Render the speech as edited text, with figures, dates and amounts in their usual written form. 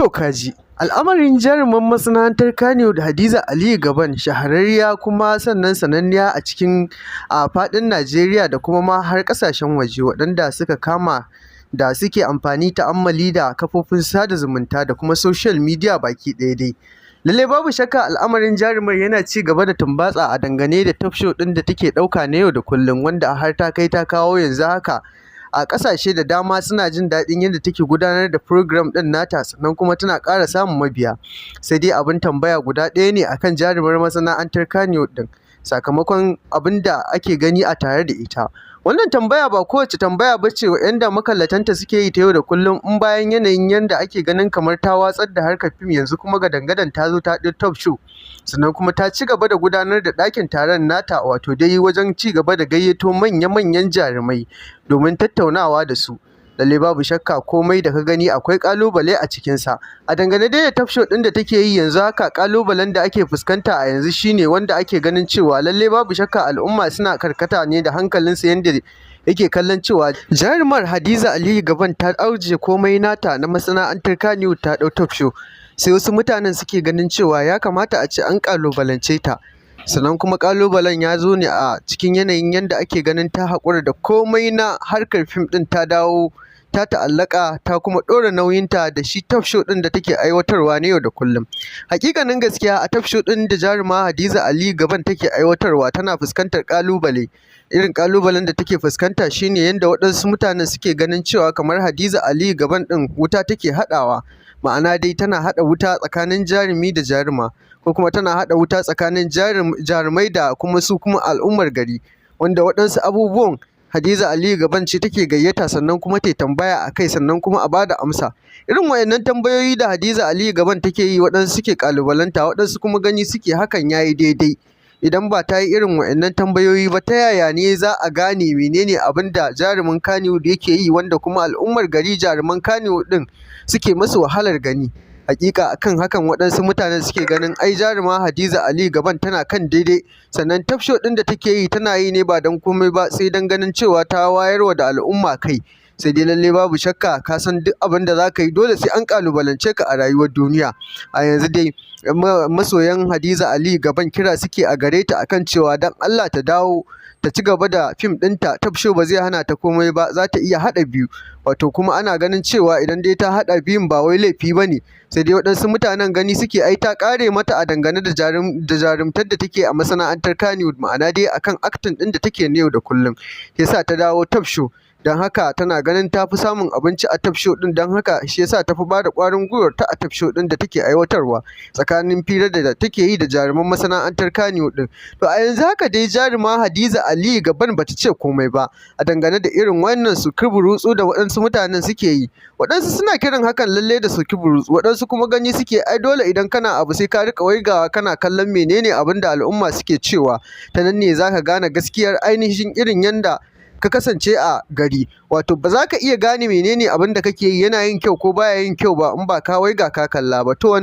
To kaji, al'amarin jaruman masana'antar Kannywood Hadiza Aliyu Gabon, shahararriya kuma sannan sananniya a cikin a faɗin Najeriya da kuma ma har ƙasashen waje, waɗanda suka kama da suke amfani ta'ammali da kafofin sada zumunta da kuma social media baki ɗaya dai. Lallai babu shakka al'amarin jarumar yana ci gaba da tumbatsa a dangane da top show ɗin da take ɗauka na yau da kullum, wanda har ta kai ta kawo yanzu haka a ƙasashe da dama suna jin daɗin yadda take gudanar da program ɗin nata, sannan kuma tana ƙara samun mabiya. Sai dai abin tambaya guda ɗaya ne akan jarumar masana'antar Kannywood ɗin, sakamakon abin da ake gani a tare da ita. Wannan tambaya ba kowace tambaya ba ce wa'yanda makallatanta suke yi ta yau da kullum, in bayan yanayin yanda ake ganin kamar ta watsar da harkar fim, yanzu kuma gadan-gadan ta zo ta ɗau top show, sannan kuma ta ci gaba da gudanar da ɗakin taron nata, wato dai wajen ci gaba da gayyato manya-manyan jarumai domin tattaunawa da su. Lallai babu shakka komai da ka gani akwai ƙalubale a cikinsa. A dangane dai da top show ɗin da take yi yanzu haka, ƙalubalen da ake fuskanta a yanzu shine wanda ake ganin cewa lallai babu shakka al'umma suna karkata ne da hankalinsu yanda yake kallon cewa jarumar Hadiza Aliyu Gabon ta ajiye komai nata na masana'antar Kannywood, ta ɗau top show. Sai wasu mutanen suke ganin cewa ya kamata a ce an ƙalubalance ta. Sannan kuma ƙalubalen ya zo ne a cikin yanayin yanda ake ganin ta haƙura da komai na harkar fim ɗin, ta dawo ta ta'allaka, ta kuma ɗora nauyinta da shi top show ɗin da take aiwatarwa na yau da kullum. Haƙiƙanin gaskiya, a top show ɗin da jaruma Hadiza Aliyu Gabon take aiwatarwa, tana fuskantar ƙalubale. Irin ƙalubalen da take fuskanta shine yanda waɗansu mutanen suke ganin cewa kamar Hadiza Aliyu Gabon ɗin wuta take haɗawa. Ma'ana dai tana haɗa wuta tsakanin jarumi da jaruma, ko kuma tana haɗa wuta tsakanin jarumai da kuma su kuma al'ummar gari. Wanda waɗansu abubuwan Hadiza Aliyu Gabon ce take gayyata, sannan kuma ta tambaya a kai, sannan kuma a bada amsa. Irin waɗannan tambayoyi da Hadiza Aliyu Gabon take yi, waɗansu suke ƙalubalanta, waɗansu kuma gani suke hakan ya yi daidai. Idan ba ta yi irin waɗannan tambayoyi ba, ta yaya ne za a gane menene abin da jarumin Kannywood yake yi, wanda kuma al'ummar gari jaruman Kannywood ɗin suke masu wahalar gani? Hakika akan hakan waɗansu mutanen suke ganin ai jaruma Hadiza Aliyu Gabon tana kan daidai, sannan top show ɗin da take yi, tana yi ne ba don komai ba sai don ganin cewa ta wayarwa da al'umma kai. Sai dai lallai babu shakka, ka san duk abin da za ka yi dole sai an ƙalubalance ka a rayuwar duniya. A yanzu dai masoyan Hadiza Aliyu Gabon kira suke a gare ta akan cewa don Allah ta dawo ta ci gaba da fim ɗinta, top show ba zai hana ta komai ba, za ta iya haɗa biyu. Wato kuma ana ganin cewa idan dai ta haɗa biyun ba wai laifi ba ne. Sai dai waɗansu mutanen gani suke ai ta ƙare mata a dangane da jarumtar da take a masana'antar Kannywood, ma'ana dai akan acting ɗin da take na yau da kullum, yasa ta dawo top show. Don haka tana ganin ta fi samun abinci a top show ɗin, don haka shi yasa ta fi bada ƙwarin gwiwar ta a top show ɗin da take aiwatarwa tsakanin firar da take yi da jaruman masana'antar Kannywood ɗin. To a yanzu haka dai jaruma Hadiza Aliyu Gabon bata ce komai ba a dangane da irin wannan soki burutsu da waɗansu mutanen suke yi. Waɗansu suna kiran hakan lallai da soki burutsu, waɗansu kuma gani suke ai dole idan kana abu sai ka riƙa waigawa kana kallon menene abin da al'umma suke cewa, ta nan ne zaka gane gaskiyar ainihin irin yanda ka kasance a gari. Wato ba za ka iya gane menene abin da kake yi yana yin kyau ko baya yin kyau ba in ba ka waiga ka kalla ba. To.